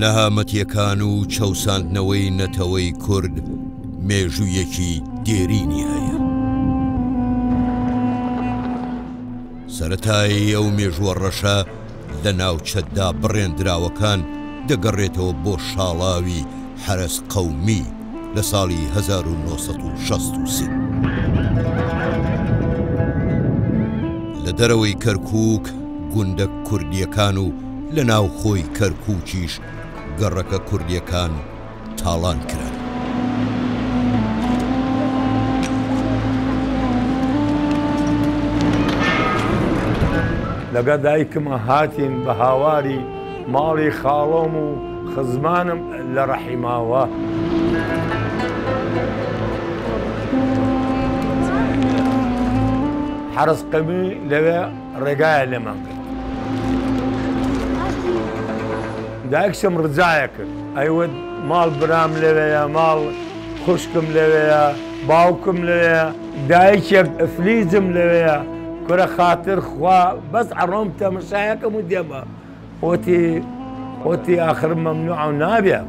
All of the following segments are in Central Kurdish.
نەهامەتیەکان و چەوساندنەوەی نەتەوەی کورد مێژوویەکی دێرینی هەیە. سەرەتای ئەو مێژووە ڕەشە لە ناوچە دابڕێندراوەکان دەگەڕێتەوە بۆ شاڵاوی حەرەس قەومی لە ساڵی 1963. لە دەرەوەی کەرکووک گوندە کوردییەکان و لە ناوخۆی کەرکووکیش گەڕەکە کوردییەکان تاڵان کران. لەگەڵ دایکم هاتین بە هاواری ماڵی خاڵۆم و خزمانم لە ڕەحیماوە. حەرس قەومی لەوێ ڕێگایە لێمان کرد. دایکشم ڕجایە کرد ئەیوت ماڵ برام لەوێیە، ماڵ خوشکم لەوێیە، باوکم لەوێیە، دایکێک ئفلیجم لەوێیە، کورە خاتر خوا بەس ئەڕۆم تەمەشایەکەم و دێمە. وتی وتی ئاخر مەمنوعە و نابێ.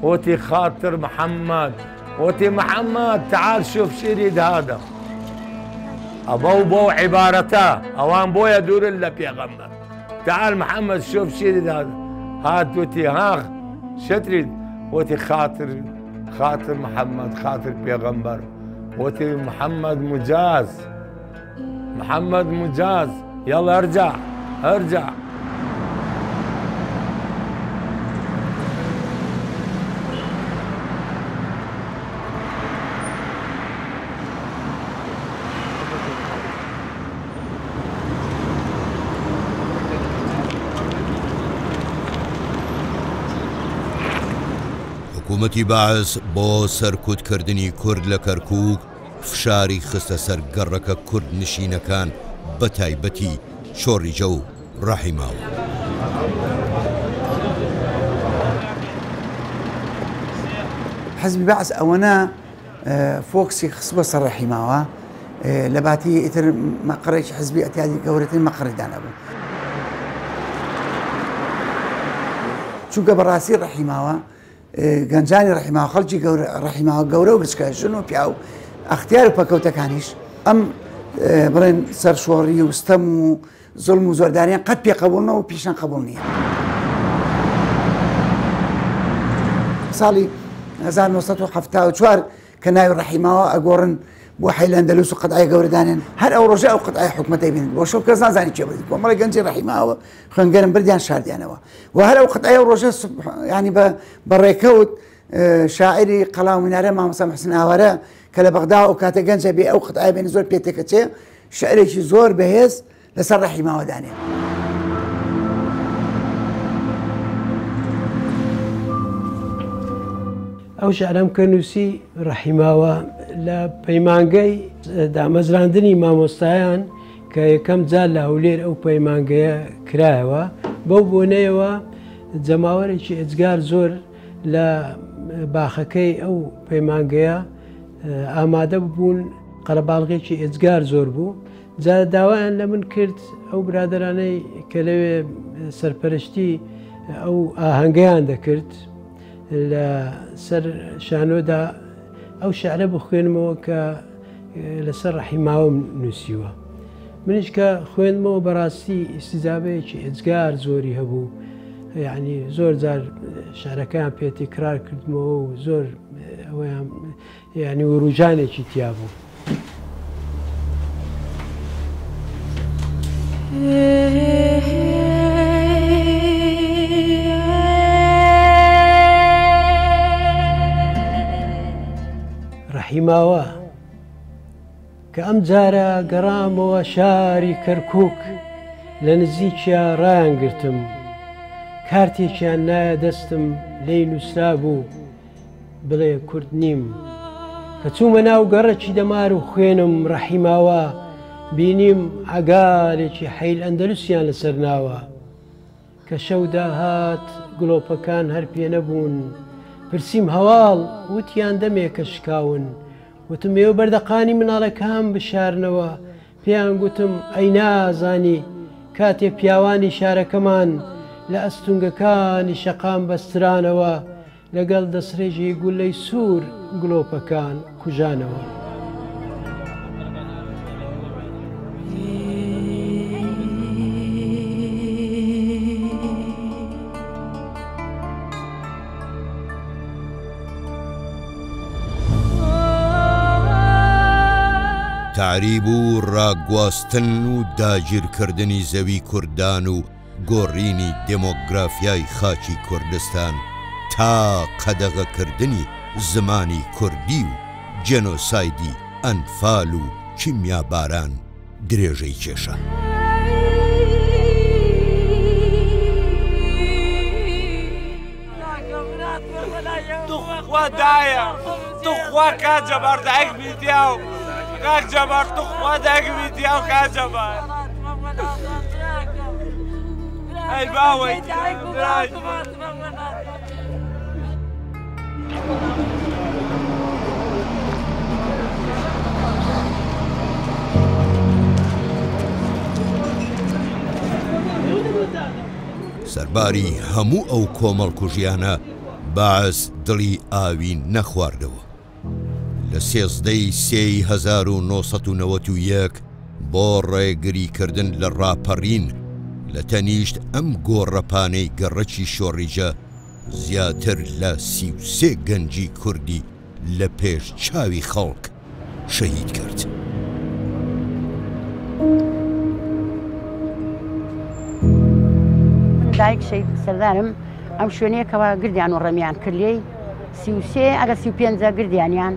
وتی خاتر محەممەد، وتی محەممەد تعال شوف شیرید هذا. ئەبەو بەو عیبارەتە ئەوان بۆیە دوورن لە پێغەمبەر. تعال محمد شوف شيريد هذا هات وتي ها شتريد وتي خاطر خاطر محمد خاطر پیغمبر وتي محمد مجاز محمد مجاز يلا ارجع ارجع. حکوومەتی بەعس بۆ سەرکوتکردنی کورد لە کەرکووک فشاری خستە سەر گەڕەکە کوردنشینەکان بەتایبەتی شۆڕیجە و ڕەحیماوە. حزبی بەعس ئەوەنە فۆکسی خستبووە سەر ڕەحیماوە لە باتی ئیتر مەقڕێکی حزبی ئەتیادی گەورەترین مەقڕی دانابوو. چونکە بەڕاستی ڕەحیماوە گەنجانی ڕەحیماوە خەڵکی گەورە ڕەحیماوە گەورە و گچکە ژن و پیاو ئەختیار و پەکەوتەکانیش ئەم بڵێن سەرشۆڕی و ستەم و زوڵم و زۆرداریان قەت پێ قەبوڵ نەبوو و پیشان قەبوڵ نییە. ساڵی 1974 کە ناوی ڕەحیماوە ئەگۆڕن بۆ حەی لەندەلوس و قەتعەی گەورە دانێن، هەر ئەو ڕۆژە ئەو قەتعەی حکومەتەی بینن بۆ شەو کەس نازانی کێ بردی، کۆمەڵی گەنجی ڕەحیماوە خوێنگەرم بردیان شاردیانەوە و هەر ئەو قەتعەی ئەو ڕۆژە ینی بە بەڕێکەوت شاعری قەڵا و منارە مامۆستا محسن ئاوارە کە لە بەغدا ئەو کاتە گەنجە بێ ئەو قەتعەی بێنە زۆر پێ تێکەچێ شعرێکی زۆر بەهێز لەسەر ڕەحیماوە دانێ. ئەو شعرەم کە نووسی ڕەحیماوە لە پەیمانگەی دامەزراندنی مامۆستایان کە یەکەم جار لە هەولێر ئەو پەیمانگەیە کرایەوە، بەو بۆنەیەوە جەماوەرێکی ئێجگار زۆر لە باخەکەی ئەو پەیمانگەیە ئامادە ببوون، قەرەباڵغێکی ئێجگار زۆر بوو. جا داوایان لە من کرد ئەو برادەرانەی کە لەوێ سەرپەرشتی ئەو ئاهەنگەیان دەکرد لە سەر شانۆدا ئەو شعرە بخوێنمەوە کە لەسەر ڕەحیماوەم نووسیوە. منیش کە خوێندمەوە بەڕاستی ئیستیجابەیەکی ئێجگار زۆری هەبوو، یعنی زۆر جار شعرەکەیان پێ تکرار کردمەوە و زۆر ئەوەیان یانی وروژانێکی تیا بوو. ڕەحیماوە کە ئەم جارە گەڕامەوە شاری کەرکووک لە نزیکیا ڕایانگرتم کارتێکیان نایە دەستم لێی نووسرابوو بڵێ کورد نیم. کە چوومە ناو گەڕەکی دەمار و خوێنم ڕەحیماوە، بینیم عەگالێکی حەیل ئەندەلوسیان لەسەر ناوە. کە شەو داهات گڵۆپەکان هەر پێ نەبوون. پرسیم هەواڵ، وتیان دەمێکە شکاون. وتم ئێوە بەردەقانی مناڵەکان بشارنەوە. پێیان گوتم ئەی نازانی کاتێ پیاوانی شارەکەمان لە ئەستونگەکانی شەقام بەسترانەوە لەگەڵ دەسڕێژی گولەی سوور گلۆپەکان کوژانەوە. تەعریب و ڕاگواستن و داگیرکردنی زەوی کوردان و گۆڕینی دێمۆگرافیای خاکی کوردستان تا قەدەغەکردنی زمانی کوردی و جێنۆسایدی ئەنفال و کیمیاباران درێژەی کێشا. توخوا دایە توخوا کاک جەبار دایک میدیا و کاک جەبار توخوا دایک میدیا و کاک جەبار ئەی باوەی برای. سەرباری هەموو ئەو کۆمەڵکوژیانە بەعس دڵی ئاوی نەخواردەوە. لە 13 ی سێی 1991 بۆ ڕێگریکردن لە ڕاپەڕین لە تەنیشت ئەم گۆڕەپانەی گەڕەکی شۆڕیجە زیاتر لە 33 گەنجی کوردی لە پێش چاوی خەڵک شەهید کرد. من دایک شەهید سەردارم ئەم شوێنەیە کەوا گردیان و ڕەمیان کرد لێی 33 ئەگەر 35 گردیانیان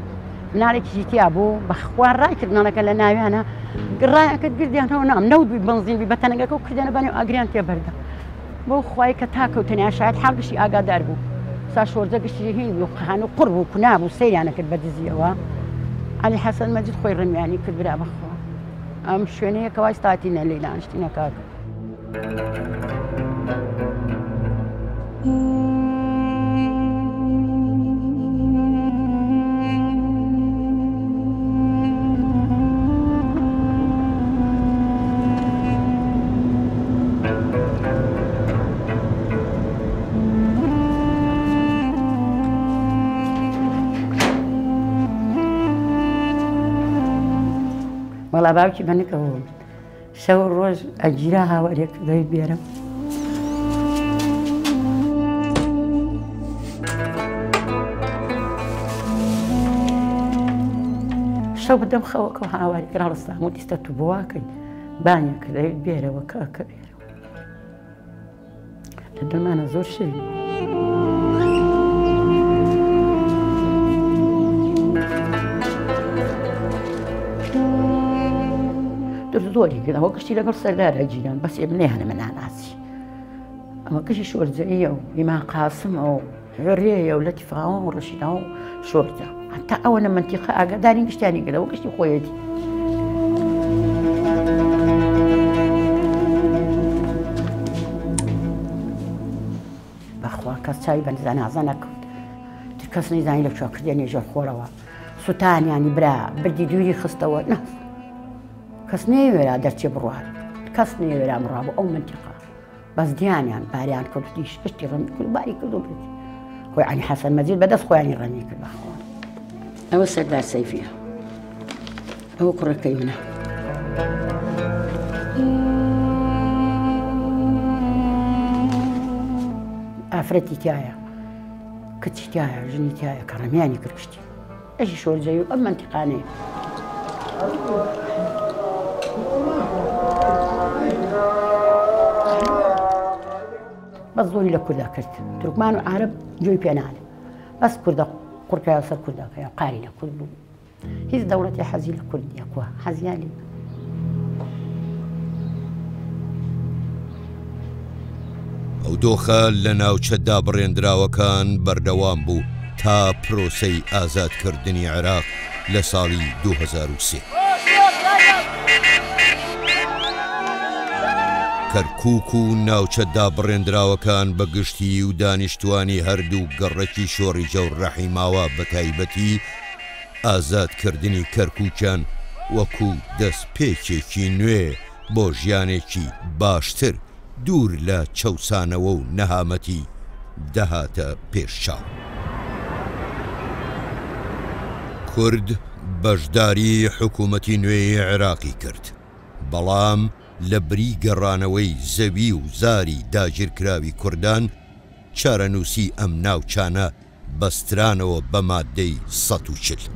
مناڵێکیشی تیا بوو بەخوا ڕای کرد مناڵەکە لە ناویانە ڕایان کرد گردیانەوە نام نەوت بووی بەنزین بووی بە تەنەگەکە و کردیانە بانێ و ئاگریان تێ بەردا بەو خوای کە تا کەوتنیان شایەت حاڵ گشتی ئاگادار بوو سا شۆرجە گشتی هین بوو خانوو قوڕ بوو کونا بوو سەیریانە کرد بە دزیەوە عەلی حەسەن مەجید خۆی ڕمیانی کرد برا بەخوا ئەم شوێنەیە کە وای ستاتینە لێی دانیشتینە کاکە. وەڵا باوکی بەنکەوە شەو ڕۆژ ئەگیرا هاوارێک دەی بێرم. شەو بەدەم خەوەکە هاواری کرا ڕستام و دیستە تو بۆواکەی بانیان کرد ئەوێ بێرەوە کاکە بێرەوە لە دڵمانە زۆر شیرین در زۆری کردەوە گشتی لەگەڵ سەردارە گیران بەس ئێمە نەیانە من ناناسی ئەمە گشتی شۆرجەیە و ئیمان قاسمە و ڕێیە و لەتیفاوە و ڕەشیداوە و شۆرجە هەتا ئەوەنە مەنتیقە ئاگاداری گشتیانی کردەوە گشتی خۆیەتی. بەخوا کەس چاوی بە نزا نەکەوت تر کەس نەیزانی لە کوێ کردیانە ژێر خۆڵەوە سوتانیانی برا بردی دووری خستەوە نا کەس نەیوێرا دەرچێ بڕوات کەس نەیوێرا بڕا بۆ ئەو منتیقە بەس دیانیان باریان کرد دیش پشتی ڕەمی کرد باری کرد و برد خۆی عەلی حەسەن مەجید بەدەست خۆیانی ڕەمی کرد بەخوا ئەوە سەردار سەیفیە ئەوە کوڕەکەی منە. ئافرەتی تایە کچی تایە ژنی تایە کە ڕەمیانی کرد کشتی ئەژی شۆرجەی و ئەم مەنتیقانەیە. بەس زۆری لە کوردا کرد تورکمان و عرب گوێی پێ نادە بەس کوردە قورکایە سەر کوردەکەی قاری لە کورد بوو هیچ دەوڵەتی حەزی لە کورد نییە کووە حەزیان لێ ئەو دۆخە لە ناوچە دابڕێندراوەکان بەردەوام بوو تا پرۆسەی ئازادکردنی عێراق لە ساڵی 2003. کەرکووک و ناوچە دابڕێندراوەکان بە گشتیی و دانیشتووانی هەردوو گەڕەکی شۆڕیجە و ڕەحیماوا بە تایبەتی، ئازادکردنی کەرکووکیان وەکو دەستپێکێکی نوێ بۆ ژیانێکی باشتر دوور لە چەوسانەوە و نەهامەتی دەهاتە پێش چاو. کورد بەشداریی حکوومەتی نوێی عێراقی کرد، بەڵام لە بری گەڕانەوەی زەوی و زاری داگیرکراوی کوردان، چارەنووسی ئەم ناوچانە بەسترانەوە بە ماددەی 140.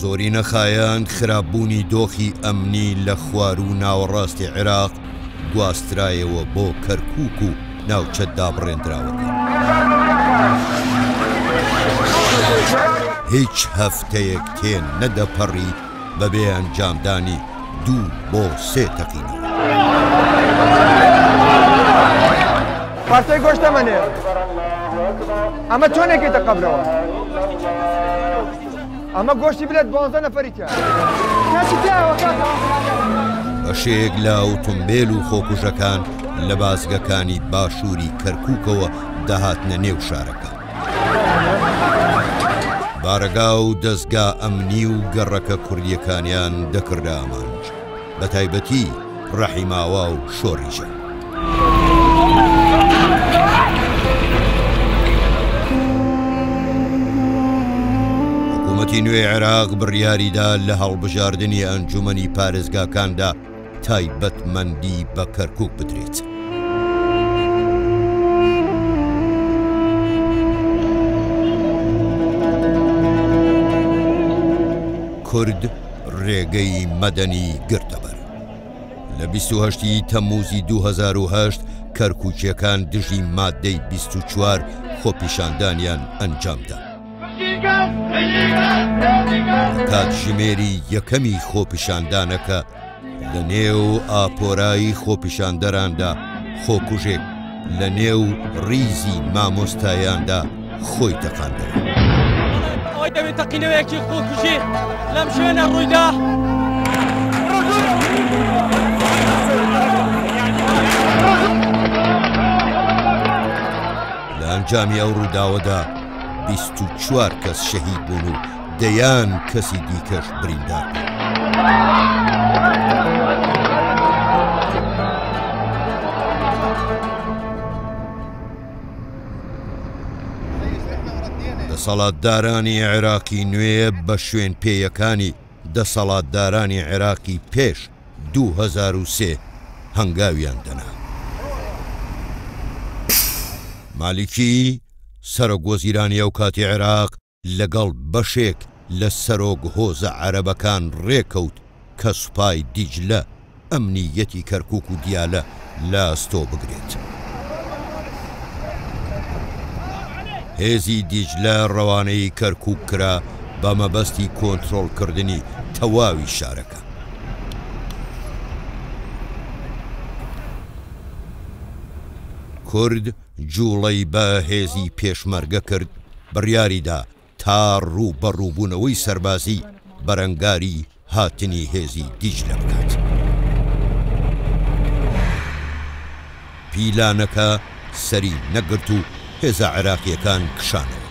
زۆری نەخایاند خراپبوونی دۆخی ئەمنی لە خواروو و ناوەڕاستی عێراق گواسترایەوە بۆ کەرکووک و ناوچە دابڕێندراوەکان. هیچ هەفتەیەک تێ نەدەپەڕی بەبێ ئەنجامدانی دوو بۆ سێ تەقینەوە. پارچەی گۆشتە مەنێ ئەمە چۆن یەکێتە قەبرەوە ئەمە گۆشتی بلێت دوانزە نەفەری تیا کەسی تیاوە کاکە. بەشێک لە ئوتومبێل و خۆکوژەکان لە بازگەکانی باشووری کەرکووکەوە دەهاتنە نێو شارەکە. بارەگا و دەزگا ئەمنی و گەڕەکە کوردییەکانیان دەکردە ئامانج، بەتایبەتی ڕەحیماوا و شۆڕیجە. حکوومەتی نوێی عێراق بڕیاریدا لە هەڵبژاردنی ئەنجومەنی پارێزگاکاندا تایبەتمەندی بە کەرکوک بدرێت. کورد رێگەی مەدەنی گرتەبەر. لە 28 ی تەمموزی 2008 کەرکوکییەکان دژی مادەی 24 خۆپیشاندانیان ئەنجامدا. لە کاتژمێری یەکەمی خۆپیشاندانەکە لە نێو ئاپۆرای خۆپیشاندەراندا خۆکوژێک لە نێو ڕیزی مامۆستایاندا خۆی تەقاندەوە. ئەوەی دەبێت تەقینەوەیەکی خۆکوژی لەم شوێنە ڕوویدا. لە ئەنجامی ئەو ڕووداوەدا 24 کەس شەهید بوون و دەیان کەسی دیکەش بریندار بوون. دەسەڵاتدارانی عێراقی نوێ بە شوێن پێیەکانی دەسەڵاتدارانی عێراقی پێش 2003 هەنگاویان دەنا. مالیکی، سەرۆک وەزیرانی ئەوکاتی عێراق لەگەڵ بەشێک لە سەرۆک هۆزە عەرەبەکان ڕێکەوت کە سوپای دیجلە ئەمنییەتی کەرکوک و دیالە لە ئەستۆ بگرێت. هێزی دیجلە ڕەوانەی کەرکوک کرا بە مەبەستی کۆنترۆڵکردنی تەواوی شارەکە. کورد جوڵەی بە هێزی پێشمەرگە کرد، بڕیاریدا تا ڕووبەڕووبوونەوەی سەربازی بەرەنگاری هاتنی هێزی دیجلە بکات. پیلانەکە سەری نەگرت و هێزە عێراقییەکان کشانەوە.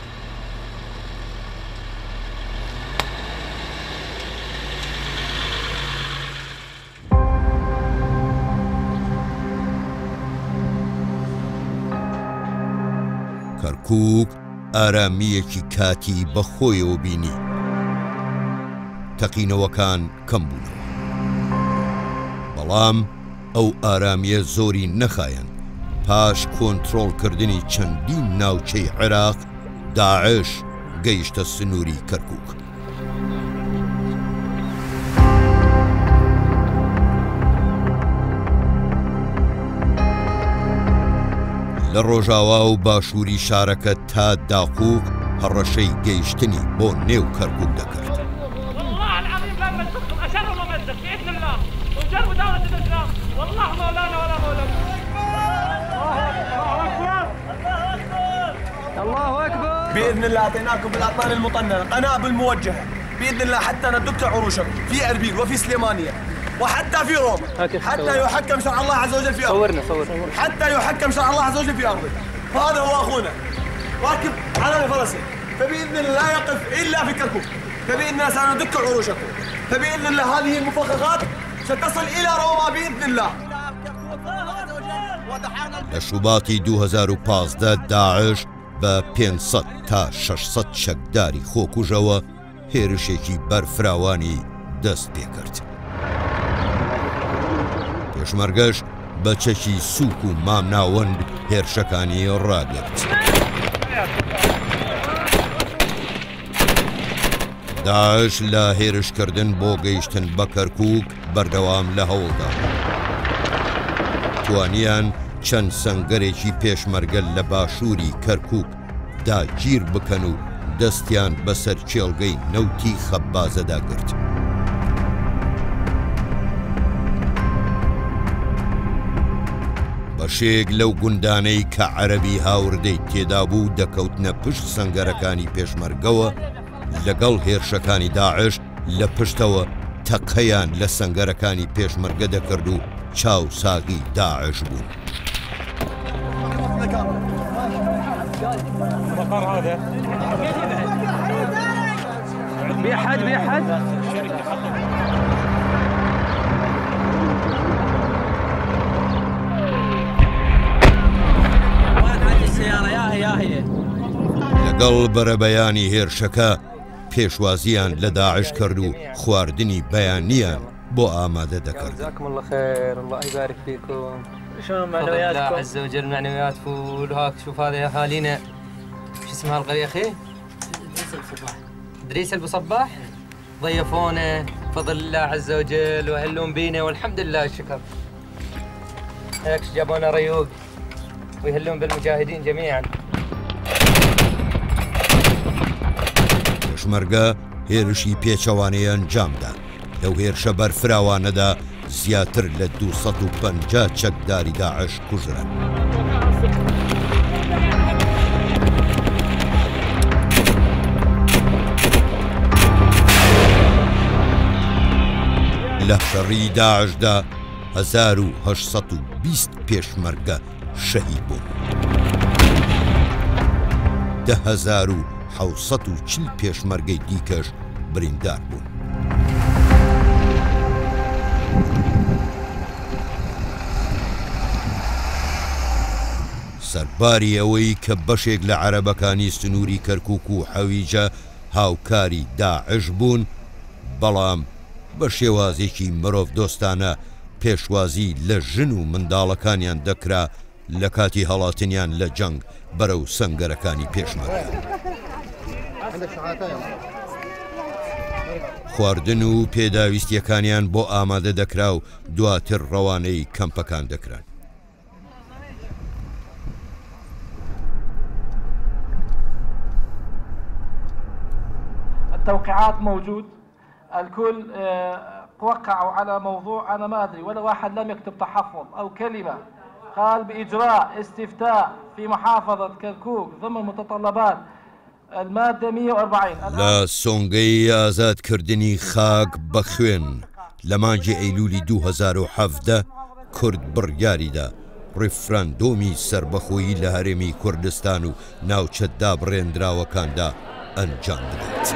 کەرکووک ئارامییەکی کاتی بەخۆیەوە بینی، تەقینەوەکان کەم بوونەوە. بەڵام ئەو ئارامییە زۆری نەخایاند، پاش کۆنترۆڵکردنی چەندین ناوچەی عێراق، داعش گەیشتە سنووری کەرکووک. لە ڕۆژاوا و باشووری شارەکە تا داقوق هەڕەشەی گەیشتنی بۆ نێو کەرکوک دەکرد. باذن الله اعطيناكم بالاطنان المطننه قنابل موجهه باذن الله حتى ندك عروشكم في اربيل وفي سليمانيه وحتى في روما حتى يحكم شرع الله عز وجل في ارضه صورنا صورنا حتى يحكم شرع الله عز وجل في ارضه فهذا هو اخونا راكب على فرسه. فبإذن الله لا يقف إلا في كركوك، فبإذن الله سندك عروشكم، فبإذن الله هذه المفخخات ستصل إلى روما بإذن الله. لە شوباتی 2015 داعش بە 500 تا 600 چەکداری خۆکوژەوە هێرشێکی بەرفراوانی دەست پێکرد. پێشمەرگەش بە چەکی سووک و مامناوەند هێرشەکانی ڕاگرت. داعش لە هێرشکردن بۆ گەیشتن بە کەرکووک بەردەوام لە هەوڵدا بوو. توانیان چەند سەنگەرێکی پێشمەرگە لە باشووری کەرکووک داگیر بکەن و دەستیان بەسەر کێڵگەی نەوتی خەبازەدا گرت. بەشێک لەو گوندانەی کە عەرەبی هاوردەی تێدابوو دەکەوتنە پشت سەنگەرەکانی پێشمەرگەوە، لەگەڵ هێرشەکانی داعش لە پشتەوە تەقەیان لە سەنگەرەکانی پێشمەرگە دەکرد و چاوساغی داعش بوون. لەگەڵ بەرەبەیانی هێرشەکە پێشوازییان لە داعش کرد و خواردنی بەیانیان بۆ ئامادە دەکردن. جزاكم الله خير الله يبارك فيكم شلون فضل الله معنوياتكم؟ عز وجل معنويات فول هاك شوف هذا يا اهالينا شو اسمها القريه اخي؟ دريس ابو صباح ضيفونا فضل الله عز وجل وهلون بينا والحمد لله الشكر هيك جابونا ريوق ويهلون بالمجاهدين جميعا. پێشمەرگە هێرشی پێچەوانەی ئەنجامدا، لەو هێرشە بەرفراوانەدا زیاتر لە 250 چەکداری داعش کوژران. لە شەڕی داعشدا 1820 پێشمەرگە شەهید بوون. 10740 پێشمەرگەی دیکەش بریندار بوون. سەرباری ئەوەی کە بەشێک لە عەرەبەکانی سنووری کەرکووک و حەویجە هاوکاری داعش بوون، بەڵام بە شێوازێکی مرۆڤدۆستانە پێشوازی لە ژن و منداڵەکانیان دەکرا لە کاتی هەڵاتنیان لە جەنگ بەرەو سەنگەرەکانی پێشمەرگە. خواردن و پێداویستییەکانیان بۆ ئامادە دەکرا و دواتر ڕەوانەی کەمپەکان دەکران. التوقيعات موجود الكل وقعوا على موضوع أنا ما أدري ولا واحد لم يكتب تحفظ أو كلمة قال بإجراء استفتاء في محافظة كركوك ضمن متطلبات المادة 140. لە سۆنگەی ئازادکردنی خاک بە خوێن لە مانگی ئەیلولی 2017 کورد بڕیاریدا ڕیفراندۆمی سەربەخۆیی لە هەرێمی کوردستان و ناوچە دابڕێندراوەکاندا ئەنجام بدات.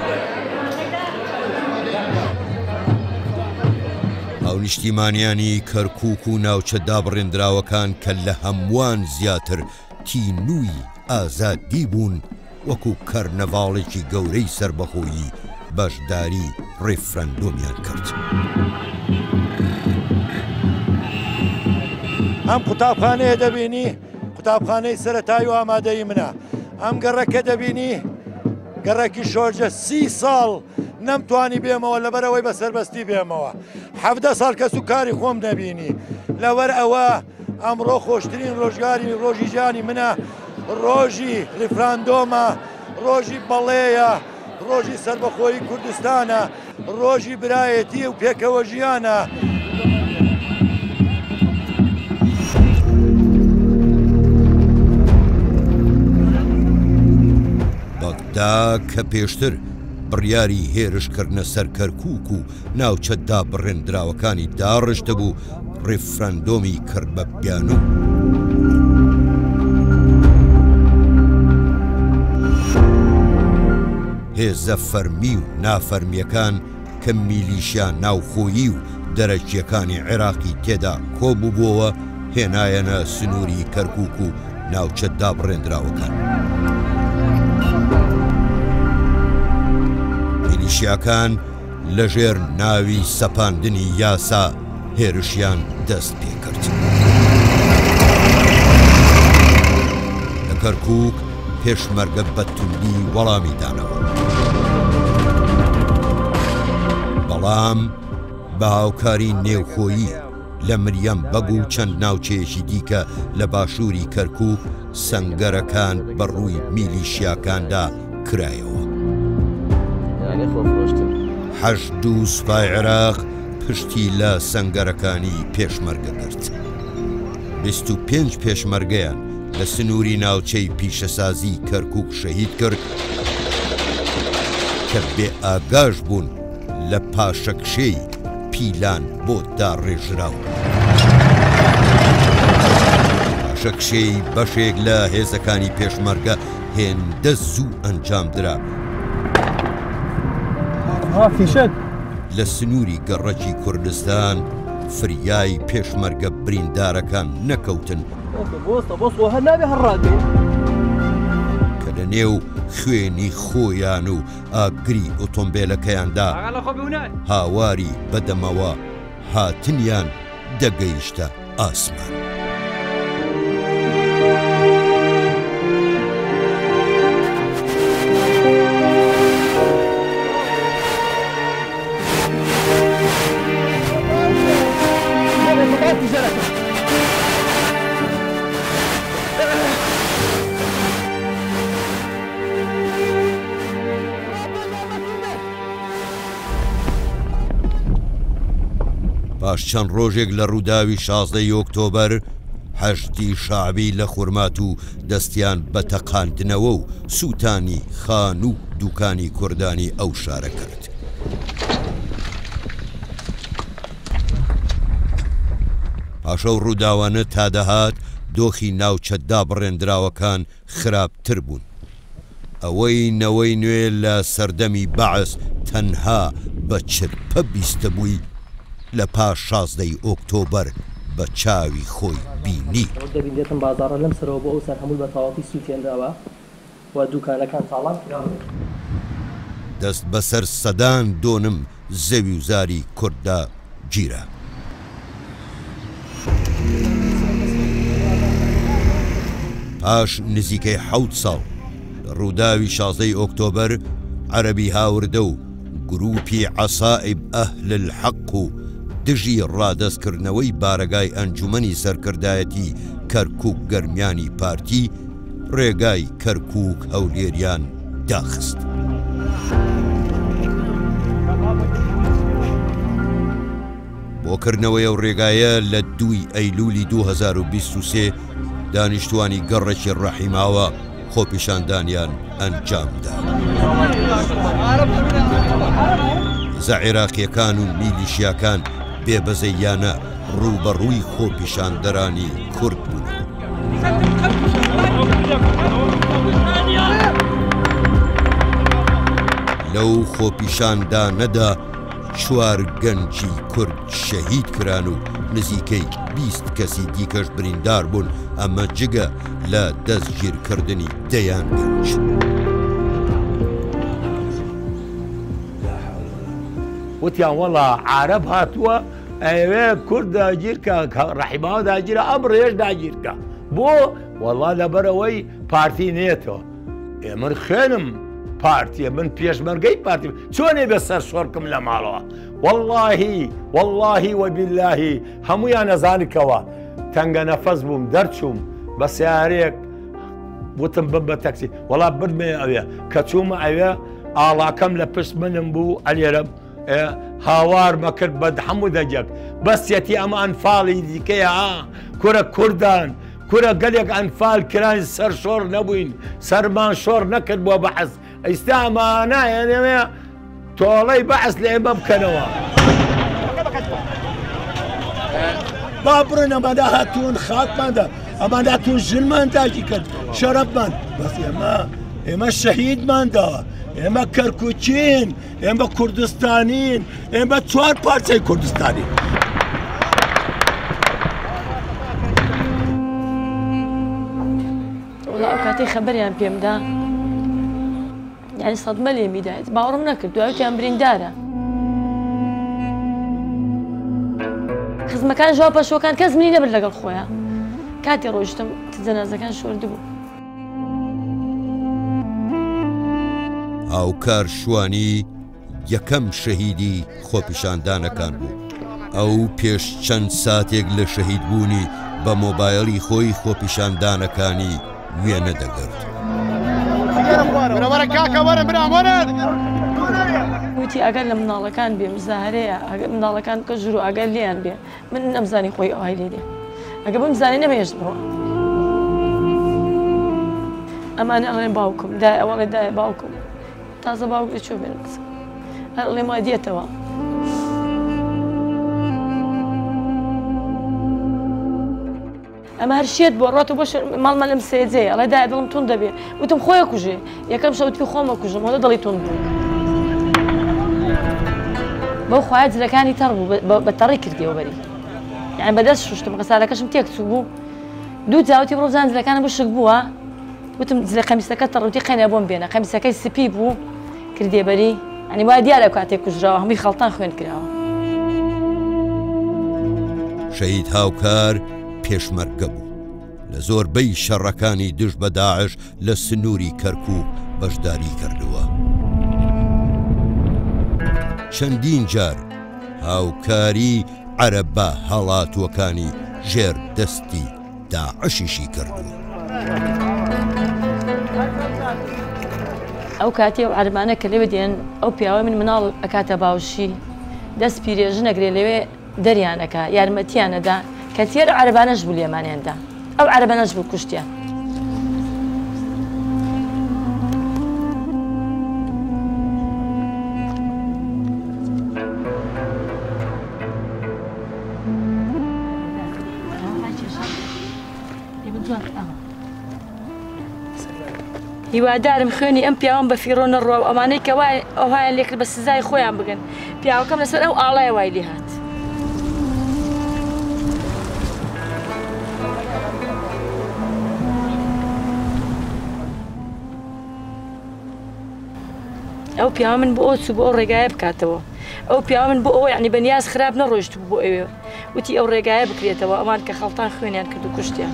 هاونیشتیمانیانی کەرکووک و ناوچە دابڕێندراوەکان کە لە هەمووان زیاتر تینووی ئازادی بوون، وەکو کەرنەڤاڵێکی گەورەی سەربەخۆیی بەشداری ڕیفراندۆمیان کرد. ئەم قوتابخانەیە دەبینی قوتابخانەی سەرەتایی و ئامادەیی منە. ئەم گەڕەکە دەبینی گەڕەکی شۆرجە. 30 ساڵ نەمتوانی بێمەوە لەبەرەوەی بە سەربەستی بێمەوە. 17 ساڵ کەس و کاری خۆم نەبینی. لەوەر ئەوە ئەمڕۆ خۆشترین ڕۆژگاری ڕۆژی ژیانی منە، ڕۆژی ڕیفراندۆمە، ڕۆژی بەڵێیە، ڕۆژی سەربەخۆیی کوردستانە، ڕۆژی برایەتی و پێکەوە ژیانە. بەغدا کە پێشتر بڕیاری هێرشکردنە سەر کەرکووک و ناوچە دابڕێندراوەکانی داڕشتبوو، ڕیفراندۆمی کرد بە بیانوو. هێزە فەرمی و نافەرمییەکان کە میلیشیا ناوخۆیی و دەرەکییەکانی عێراقی تێدا کۆبووبووەوە هێنایەنە سنووری کەرکووک و ناوچە دابڕێندراوەکان. میلیشیاکان لەژێر ناوی سەپاندنی یاسا هێرشیان دەست پێکرد. لە کەرکووک پێشمەرگە بە توندی وەڵامی دانەوە. بەڵام بە هاوکاری نێوخۆیی لە مریەم بەگ و چەند ناوچەیەکی دیکە لە باشووری کەرکووک سەنگەرەکان بە ڕووی میلیشیاکاندا کرایەوە. حەشد و سوپای عێراق پشتی لە سەنگەرەکانی پێشمەرگە گرت. 25 پێشمەرگەیان لە سنووری ناوچەی پیشەسازی کەرکووک شەهید کرد کە بێ ئاگاش بوون لە پاشەکشێی پیلان بۆ داڕێژراو. پاشەکشێی بەشێک لە هێزەکانی پێشمەرگە هێندە زوو ئەنجامدرا. لە سنووری گەڕەکی کوردستان فریای پێشمەرگە بریندارەکان نەکەوتن. کە لە نێو خوێنی خۆیان و ئاگری ئۆتۆمبێلەکەیاندا هاواری بەدەمەوە هاتنیان دەگەیشتە ئاسمان. پاش چەند ڕۆژێک لە ڕووداوی 16 ی ئۆکتۆبەر، حەشدی شەعبی لە خورماتوو دەستیان بە تەقاندنەوە و سووتانی خانوو و دووکانی کوردانی ئەو شارە کرد. پاش ئەو ڕووداوانە تا دەهات دۆخی ناوچە دابڕێندراوەکان خراپتر بوون. ئەوەی نەوەی نوێ لە سەردەمی بەعس تەنها بە چرپە بیستبووی، لە پاش 16 ی ئۆکتۆبەر بە چاوی خۆی بینی. وەک دەبینرێت ئەم بازاڕە لەم سەرەوە بۆ ئەو سەر هەمووی بە تەواوەتی سووتێنراوە و دووکانەکان تاڵان کراون. دەست بەسەر سەدان دۆنم زەویوزاری کورددا گیرا. پاش نزیکەی حەوت ساڵ لە ڕووداوی شازدەی ئۆکتۆبەر، عەرەبی هاوردە و گرووپی عەسائیب ئەهل الحەق و دژی ڕادەستکردنەوەی بارەگای ئەنجومەنی سەرکردایەتی کەرکوک گەرمیانی پارتی، ڕێگای کەرکوک هەولێریان داخست. بۆ کردنەوەی ئەو ڕێگایە لە دووی ئەیلولی 2023 دانیشتوانی گەڕەکی ڕەحیماوە خۆپیشاندانیان ئەنجامدا. هێزە عێراقییەکان و میلیشیاکان بێبەزەییانە ڕووبەڕووی خۆپیشاندەرانی کورد بوونەوە. لەو خۆپیشاندانەدا چوار گەنجی کورد شەهید کران و نزیکەی 20 کەسی دیکەش بریندار بوون، ئەمە جگە لە دەستگیرکردنی دەیان گەنج. وتیان وەڵا عارەب هاتووە ئەیەوێ کورد داگیرکە ڕەحیماوە داگیرە ئەم ڕێش داگیرکە بۆ وەڵا لەبەرەوەی پارتی نێتەوە ئێ من خوێنم پارتیە من پێشمەرگەی پارتی چۆنێ بێ سەر شۆرکم لە ماڵەوە واللهی واللهی وەبیلاهی هەمویان نەزانکەوە تەنگە نەفەس بووم دەرچووم بە سیارەیەک وتم بم بە تەکسی وەڵا بردمێ ئەوێ کە چوومە ئەوێ ئاڵاکەم لە پشت منم بوو ئەلێرم هاوارمە کرد بە هەموو دەنگێک بەسیەتی ئەمە ئەنفاڵی دیکەیە کورە کوردان کورە گەلێک ئەنفال کران سەر شۆڕ نەبووین سەرمان شۆڕ نەکرد بۆ بەعس ئیستا ئەمانە ئێنەوێ تۆڵەی بەعس لە ئێمە بکەنەوە. با بڕۆین ئەمانە هاتوون خاکماندا ئەمان هاتوون ژنمان داگی کرد شەرەفمان بەس ئێمە ئێمە شەهیدمان داوە، ئێمە کەرکوکین، ئێمە کوردستانین، ئێمە چوار پارچەی کوردستانین. وەڵا ئەو کاتەی خەبەریان پێم دا یعنی سەدمە لێمی دایت باوەڕم نەکرد دوای وتیان بریندارە خزمەکان ژوا پەشۆکان کەس منی نەبرد لەگەڵ خۆیان کاتی ڕۆیشتم جەنازەکان شۆردبوو. هاوکار شوانی یەکەم شەهیدی خۆپیشاندانەکان بوو. ئەو پێش چەند ساتێک لە شەهیدبوونی بە مۆبایڵی خۆی خۆپیشاندانەکانی وێنە دەگرت. وتی ئاگات لە منداڵەکان بێ مزاهرەیە ئەگەر منداڵەکان بکە ژوور و ئاگات لێیان بێ من نەمزانی خۆی ئەوهای لێ دێ ئەگە بمزانی نەمهێشت بڕوا ئەمانە ئەڵێن باوکم دایە ئەوەڵێ دایە باوکم تازە باوک لە کوێ بێنم قسە هەر ئەڵێم وا دێتەوە. ئەمە هەر شێت بووە ڕاتەوە بۆ ماڵمان لەم سێجەیە ئەڵێ دایە دڵم توند دەبێ وتم خۆی کوژێ یەکەم شەو وتی خۆمە کوژم ئەوە دڵی توند بوو بەو خوایە جلەکانی تەڕ بوو بە تەڕی کردیەوە بەری یعنی بەدەست شوشتم غەسالەکەشم تێک چوو بوو دوو جاوتی بڕۆ بزان جلەکانم وشک بووە وتم جلە قەمیسەکە تەڕ وتی قەینە بۆم بێنە قەمیسەکەی سپی بوو کردیە بەری یعنی وا دیارە کاتێک کوژراوە هەمووی خەڵتان خوێن کراوە. شەهید هاوکار پێشمەرگە بوو. لە زۆربەی شەڕەکانی دژ بە داعش لە سنووری کەرکووک بەشداری کردووە. چەندین جار هاوکاری عەرەبە هەڵاتووەکانی ژێر دەستی داعشیشی کردووە. ئەو کاتی ئەو عەرەبانە کە لەوێ دێن ئەو پیاوەی من مناڵ ئەکاتە باوشی دەست پیرێژن ئەگرێ لەوێ دەریان ئەکا یارمەتیان ئەدا کەچی هەر عەرەبانەش بوو لێمانیان دا ئەو عەرەبانەش بوو کوشتیان. هیوادارم خوێنی ئەم پیاوەم بە فیڕۆ نەڕوا و ئەمانەی کە وای ئەوهایان لێکرد بە سزای خۆیان بگەن پیاوەکەم لەسەر ئەو ئاڵایە وای لێهات. ئەو پیاوە من بۆ ئەو چوو بۆ ئەو ڕێگایە بکاتەوە ئەو پیاوە من بۆ ئەوە یعنی بە نیاز خراپ نەڕۆیشت بوو بۆ ئەوێ وتی ئەو ڕێگایە بکرێتەوە ئەوان کە خەڵتان خوێنیان کرد و کوشتیان.